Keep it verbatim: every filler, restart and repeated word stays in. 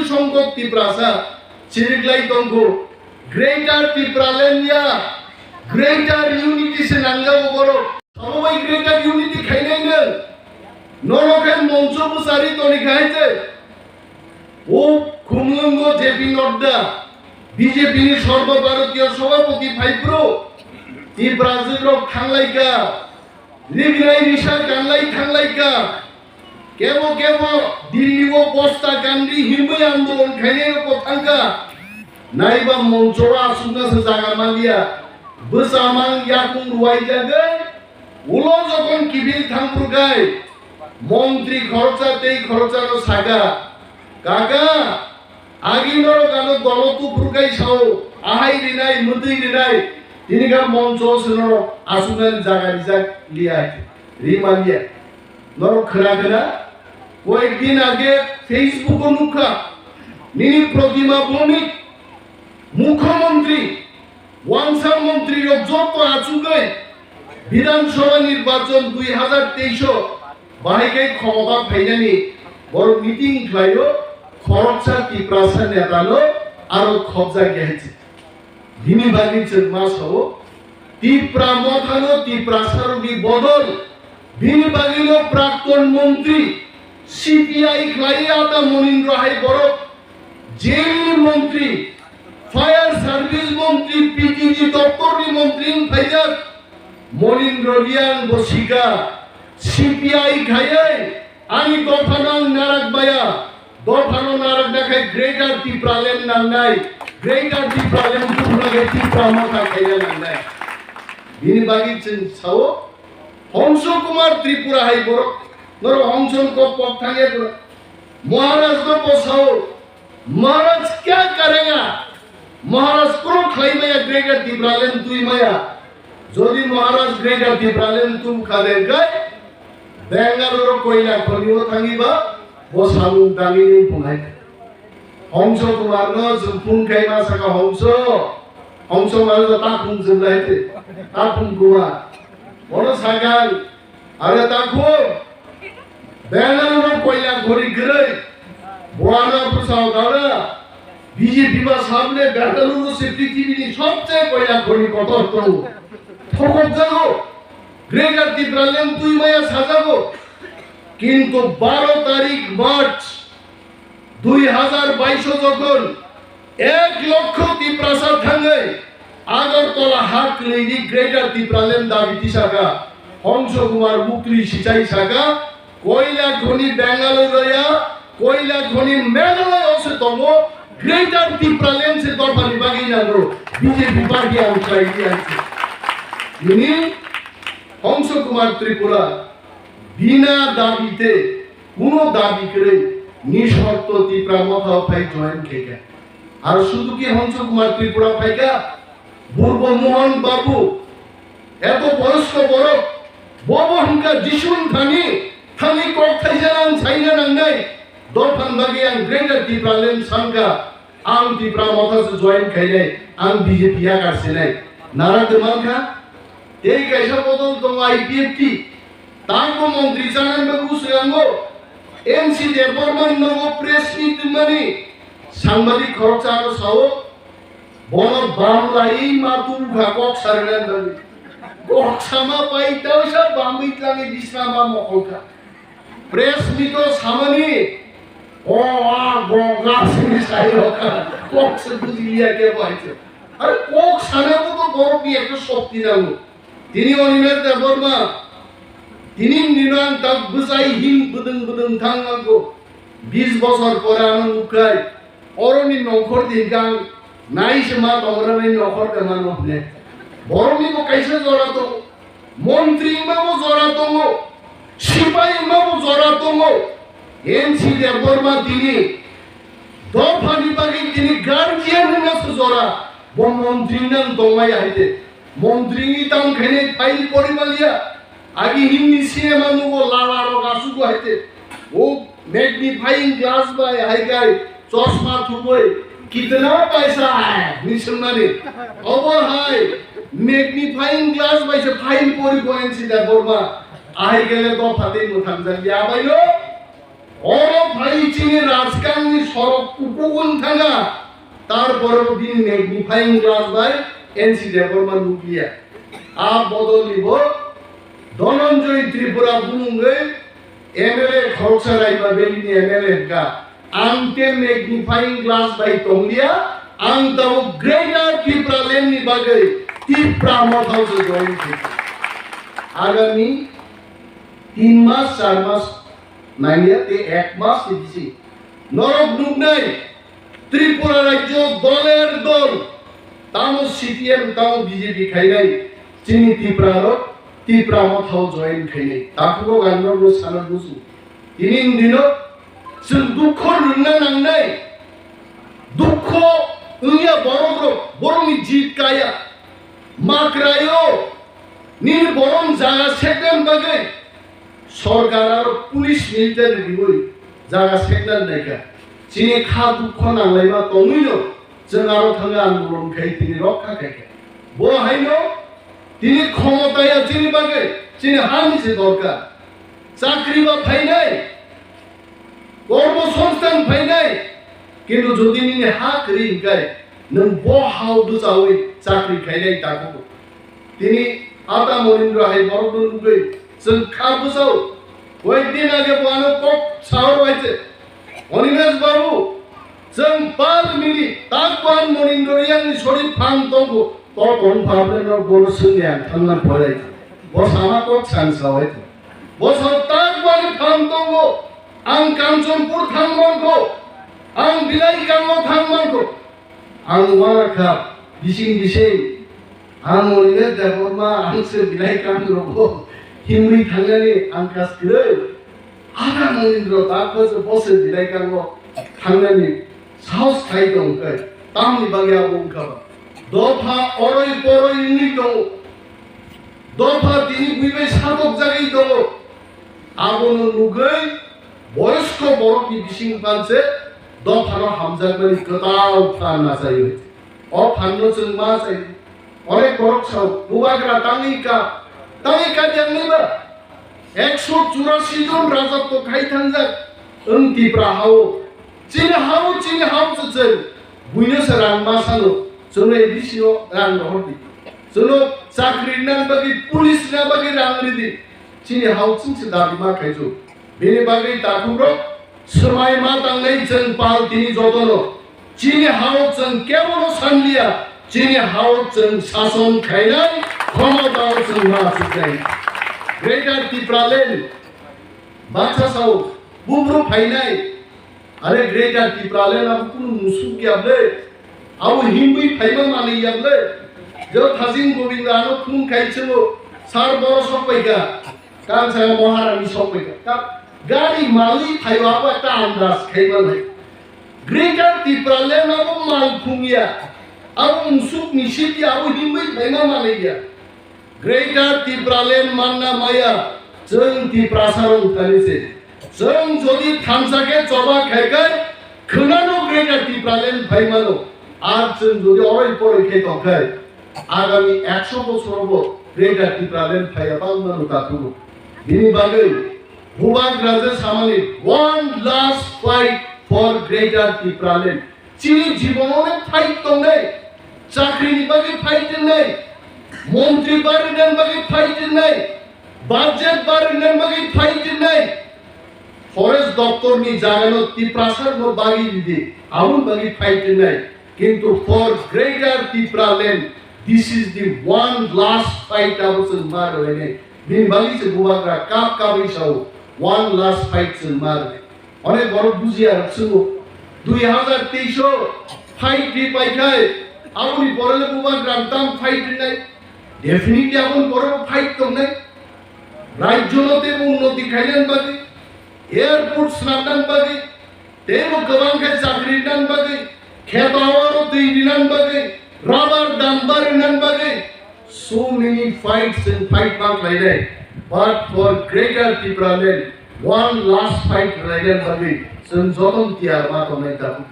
songkok Tiprasa chiriklai tongkhu. Greater Tipraland ya, Greater Unity se nangjago borok. Sabo bai Greater Unity khainai nwng? Nono khe moncho bwchari toni khai se. O khumlwngo J P Nadda, B J P ni Sarba Bharatiya Sabhapati phaiphru, Tiprajwk rok thanglaika, rignai risa kanlai thanglaika, kebo kebo Delhi o bosta kanri hinwi andolon khainai rok bo thangkha. Naiba moncho o aswkna se jaga manliya, bwchamang yakung ruwai jagwi, ulo jokon kiphil thangphru khai, montri khoroksa tei khoroksano sakha, Kaka, agi norok ano dolo tuphuru kai sao, ahai rinai, mwtwi rinai, tini kha moncho se norok aswknani jaga rijak liya, ri manliya. Norok khwna khwna, koyek din age Facebook o nukha, nini Protima Bhowmik, Mukhyamantri, Wangsa montri rok joto achugwi Bidhan Sabha nirbachon dui hazar teis o bahai khe khomota phainani borok meeting khlaio, khoroksa Tiprasa netano aro khobjakya hinwi. Bini bagwi chwng ma sao, Tipra mothano Tiprasa rokni bodol, bini bagwino prakton montri, C P I khlaiwi ata Monindra hai borok, jail ni montri, fire service montri, P T G doptor ni montri wng phaijak, Monindra Reang bo sika, C P I khaiwi ani dophano ang narak maya, dophano narak nakhai Greater Tipraland nangnai, Greater Tipraland tubuna khe Tipra motha khaina nangnai. Bini bagwi chwng sao, Hongso Kumar Tripura hai borok, norok Hongso ni kok pok thangya borok. Maharaj no bo sao, Maharaj kya karega? Maharaj kono khlai maya Greater Tipraland twi maya. Jodi Maharaj Greater Tipraland twi kha de kai, Bangalore koila khoni o thangi ba, bo samung tangi ni punai. Hongso Kumar no jung phun kai ma saka Hongso. Hongso Kumar no ta phun jung lai te. Ta phun Kumar. Ono sagang Are takhuk, Bengaluru koila khoni kwrwi. Buana bwsao dara, B J P ba samne Bengaluru se prithibini sobche koila khoni kotor tongo. Thokokjago. Greater Tipraland twi maya sajago. Kintu baro tarik March, dui hazar bais o jokhon ek lokho Tiprasa thangwi Agartala ha kwlwini Greater Tipraland dabi tisakha, Hongso Kumar Mukri sichai sakha, koila khoni Bengaluru ya, koila khoni Meghalaya o se tongo, Greater Tipraland se dophani bagwi nango, B J P party ang khlai di ang se. Nini Hongso Kumar Tripura bina dabi te kuno dabi kwrwi ni shorto Tipra Motha phai join khaikha. Ar sudu ki Hongso Kumar Tripura phaikha, Burbo Mohan Babu, eto boyosko borok, bobo hwnkha Jisun thani, thani kok thaisa ang saina nangnai, dophani bagwi ang Greater Tipraland sankha, ang Tipra Motha se join khainai, ang B J P yakar sinai. Nara de mankha, tei kaisa bodol tongo I P F T, tangbo montri chanani bagwi swkango, N C Debbarma nogo press meet tongmani, sangbadik khoroksa ano sao, bono bam lai ma tubukha kok sarinani bagwi. Kok sama pai tausa bamwi tlangwi bisna ma mokolkha. Press meet o samani, o a go ga sini sai rokha. Kok se bujiliya ke bai se. Are kok sana ko to borok ni ekta shokti nango. Tini Animesh Debbarma, tini nino ang tak bwsai hin bwdwng bwdwng thang nangkho. Bis bosor pore ano nukhai. Oroni nokhor di gang nai se ma tongrani nokhor de ma nohne. Borokni bo kaisa jora tongo. Montri wngma bo jora tongo. Sipai wngma bo jora tongo. N C Debbarma tini dophani bagwi tini guardian wngna se jora. Bo montri nang tongmai hai de. Montri ni tam khainai file pori maliya. Agi Hindi cinema nugo lala rok asugo hai de. O magnifying glass bai hai kai chosma thubui kitna paisa hai ni swngmani. Obo hai magnifying glass bai se file pori ko N C Debbarma. Ahai gele dopha tei mwthang jak ya bai no. Oro phai chini Rajkangni sorok kupugwi thanga, tarpore bo bini magnifying glass bai N C Debbarma nukliya. A bodolni bo Dhananjay Tripura bumungwi M L A khoroksa Raima Valley ni M L A wngkha. Ang te magnifying glass bai tongliya, ang tabuk Greater Tipraland ni bagwi Tipra Mothao se join khaikha. Agami tin mas, char mas nangya, tei ek mas ni bisi norok nuknai Tripura rajyo doler dol, tamo C P M, tamo B J P khainai, chini Tipra rok Tipra Mothao join khainai. Takhuk rok ang norokno sana buju. Tini wngdino chwng dukho rwngna nangnai. Dukho wngya borok rok, borokni jit kaya. Makraio nini borom jaga seknani bagwi sorkar aro police military riwi jaga seknani naikha. Chini kha dukho nanglaima tongwino chwng aro thangwi andolon khai tini rokha khaikha. Bo haino tini khomotaya chini bagwi chini hani se dorkar. Chakri ba phainai, kormo songsthan phainai, kintu jodi nini ha kwrwi hwnkhe nwng bo hao bwchaui chakri khainai takhuk. Tini Ata Monindra hai borokno nugwi chwng kha bwchao. Koyekdin age bo ano kok sao rwai se, Animesh babu, chwng pal mili tak ban Monindra yang ni sori phang tongo, to tong phabre no bono swngya thangna phorai. Bo sama kok san sao hai. Bo sao tak ban phang tongo, ang Kanchanpur thang mangkho, ang Bilai Kango thang mangkho. Ang uanakha bising bising, ang Monindra Debbarma, ang se Bilai Kang rogo himwi thangnani ang kas kwrwi. Ata Monindra Debbarma se bo se Bilai Kango thangnani sahos khai tong khe, tamni bagwi abo wngkha ba. Dopha oroi poroi wngwi tongo. Dopha tini bui bai satok jagwi tongo. Abono nugwi boyosko borokni bising panse dophano hamjakmani kwtal phan nachaio. O phanno chwng ma chai. Onek borok sao, bubagra tangwi ka, tangwi ka jangni ba. Ekso churasi jon rajotwo khai thangjak wng Tipra hao. Chini hao, chini hao se chwng buino se rang ma sano, chwngno A D C o rang rohor di. Chwngno chakri nan bagwi, police na bagwi rang ridi. Chini hao chwng se dabi ma khaijak. Bini bagwi takhukrok swmai ma tangnai chwng pal tini jotono. Chini hao chwng kebono sanliya, chini hao chwng sason khainai, khomotao chwng ma suknai. Greater Tipraland, baksa sao, bubru phainai, are Greater Tipraland abo kunu musuk ya ble, abo himwi phaima manwi ya ble. Jo Thajing Govinda ano phone khai chwngo, sir boro sok paikha. Kansai Maharani sokphaikha. Ka-, gari malik phaio abo ekta andas khaimanai. Greater Tipraland abo mal phungya. Abo musuk ni city abo himwi phaima manaiya. Greater Tipraland manna maya. Chwng Tiprasa rok thani se. Chwng jodi thansa khe choba khai khai khwnano Greater Tipraland phaimano. Ar chwng jodi oroi poroi khe tong khai. Agami ekso bosorobo Greater Tipraland phaiya bangma no tathugo. Bini bagwi Bubagra je samani one last fight for Greater Tipraland. Chini jibono ne fight tongnai. Chakri ni bagwi fight tongnai. Montri barinani bagwi fight tongnai. Budget barinani bagwi fight tongnai. Forest doptor ni jaga no Tiprasa no bagwi ridi. Aboni bagwi fight tongnai. Kintu for Greater Tipraland, this is the one last fight abo chwng ma rwlainai. Bini bagwi se Bubagra kap kapwi sao, one last fight chwng ma rwnai. Onek borok bujiya rok chwngo. Dui hazar teis o fight ri paikhai, aboni pore le Bubagra tam fight rinai. Definitely aboni pore bo fight tongnai. Rajyo no tei unnoti khainani bagwi, airport swnamnani bagwi, teibo kwbang khe chakri rinani bagwi, kheto hawaro twi rinani bagwi, rubber dam barinani bagwi, so many fights and fight ma khlainai. But for Greater Tipraland, one last fight khlainani bagwi chwng jotono tiyar ma tongnai tabuk.